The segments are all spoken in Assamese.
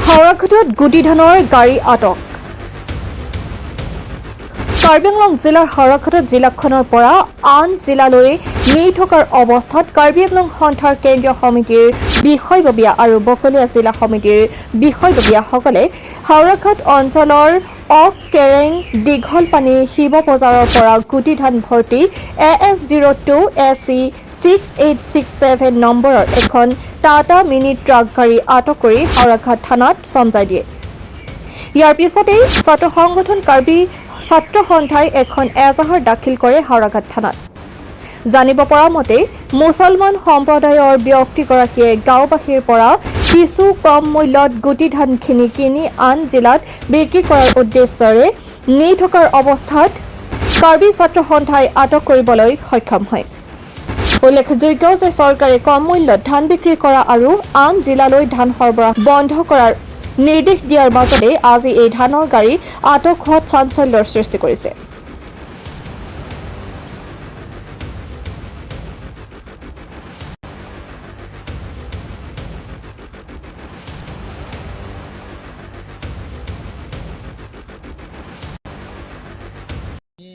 হাওৰাঘাটত গুটি ধানৰ গাড়ী আটক। কাৰ্বি আংলং জিলাৰ হাওৰাঘাটত জিলাখনৰ পৰা আন জিলালৈ নি থকাৰ অৱস্থাত কাৰ্বি আংলং সন্থাৰ কেন্দ্ৰীয় সমিতিৰ বিষয়ববীয়া আৰু বকলীয়া জিলা সমিতিৰ বিষয়ববীয়াসকলে হাওৰাঘাট অঞ্চলৰ অক কেৰেং দীঘলপানী শিৱ বজাৰৰ পৰা গুটি ধান ভৰ্তি AS 02 AC 6867 নম্বৰৰ এখন টাটা মিনি ট্ৰাক গাড়ী আটক কৰি হাওৰাঘাট থানাত চমজাই দিয়ে। ইয়াৰ পিছতেই ছাত্ৰ সংগঠন কাৰ্বি ছাত্ৰ সন্থাই এখন এজাহাৰ দাখিল কৰে হাওৰাঘাট থানাত। জানিব পৰা মতে, মুছলমান সম্প্ৰদায়ৰ ব্যক্তিগৰাকীয়ে গাঁওবাসীৰ পৰা কিছু কম মূল্যত গুটি ধানখিনি কিনি আন জিলাত বিক্ৰী কৰাৰ উদ্দেশ্যৰে নি থকাৰ অৱস্থাত কাৰ্বি ছাত্ৰ সন্থাই আটক কৰিবলৈ সক্ষম হয়। উল্লেখযোগ্য যে চৰকাৰে কম মূল্যত ধান বিক্ৰী কৰা আৰু আন জিলালৈ ধান সৰবৰাহ বন্ধ কৰাৰ নিৰ্দেশ দিয়াৰ মাজতে আজি এই ধানৰ গাড়ী আটক হোৱাত চাঞ্চল্যৰ সৃষ্টি কৰিছে। আমি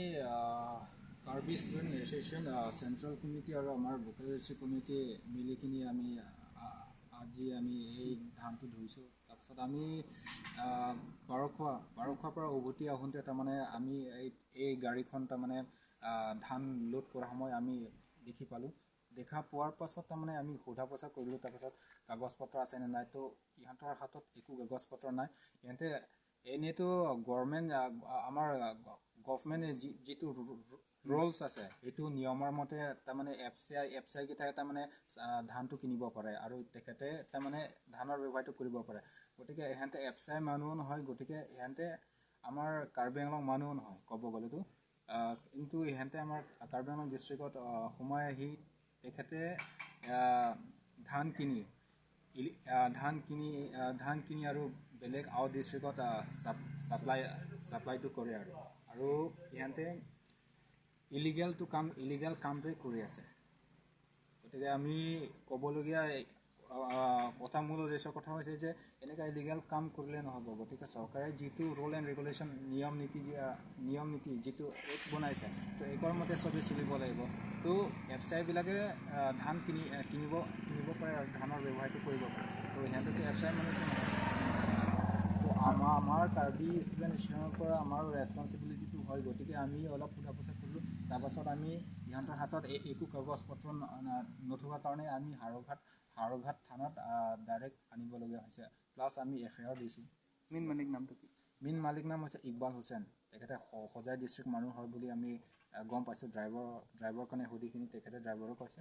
Karbi student association central committee আৰু আমাৰ বকলীয়া কমিটি মিলি কিনি আমি আজি আমি এই ধানটো ধৰিছোঁ। তাৰপিছত আমি বাৰখোৱাৰ পৰা উভতি আহোঁতে তাৰমানে আমি এই গাড়ীখন তাৰমানে ধান লোড কৰা সময় আমি দেখি পালোঁ। দেখা পোৱাৰ পাছত তাৰমানে আমি সোধা পোছা কৰিলোঁ। তাৰপাছত কাগজ পত্ৰ আছেনে নাই, তো ইহঁতৰ হাতত একো কাগজ পত্ৰ নাই। ইহঁতে এনেইতো গভৰ্ণমেণ্ট, আমাৰ গভমেণ্টে যিটো ৰুলছ আছে, সেইটো নিয়মৰ মতে তাৰমানে এফ চি আই কেইটাই তাৰমানে ধানটো কিনিব পাৰে আৰু তেখেতে তাৰমানে ধানৰ ব্যৱসায়টো কৰিব পাৰে। গতিকে ইহঁতে এফ চি I মানুহো নহয়, গতিকে ইহঁতে আমাৰ কাৰ্বি আংলং মানুহো নহয় ক'ব গ'লেতো। কিন্তু ইহঁতে আমাৰ কাৰ্বি আংলং ডিষ্ট্ৰিক্টত সোমাই আহি তেখেতে ধান কিনি আৰু বেলেগ আউট ডিষ্ট্ৰিক্টত ছাপ্লাইটো কৰে আৰু ইহঁতে ইলিগেল কামটোৱে কৰি আছে। গতিকে আমি ক'বলগীয়া কথা, মূল উদ্দেশ্য কথা হৈছে যে এনেকুৱা ইলিগেল কাম কৰিলে নহ'ব। গতিকে চৰকাৰে যিটো ৰুল এণ্ড ৰেগুলেশ্যন, নিয়ম নীতি যিটো এক্ট বনাইছে, তো এক্টৰ মতে চবেই চলিব লাগিব। তো এফ চি আইবিলাকে ধান কিনি কিনিব কিনিব পাৰে আৰু ধানৰ ব্যৱসায়টো কৰিব পাৰে। তো সিহঁতেতো এফ চি I মানুহটো নহয়। তো আমাৰ কাৰ্বি ষ্টুডেণ্ট এছ'চিয়েশ্যনৰ পৰা আমাৰ ৰেচপনচিবিলিটিটো হয়, গতিকে আমি অলপ সোধা পোছা কৰিলোঁ। তাৰপাছত আমি ইহঁতৰ হাতত একো কাগজ পত্ৰ নথকাৰ কাৰণে আমি হাওৰাঘাট থানাত ডাইৰেক্ট আনিবলগীয়া হৈছে। প্লাছ আমি এফ I R দিছোঁ। মেইন মালিক নামটো কি? মেইন মালিক নাম হৈছে ইকবাল হুছেইন। তেখেতে হোজাই ডিষ্ট্ৰিক্ট মানুহ হয় বুলি আমি গম পাইছোঁ। ড্ৰাইভাৰ কাৰণে সুধি কিনি তেখেতে ড্ৰাইভাৰো কৈছে।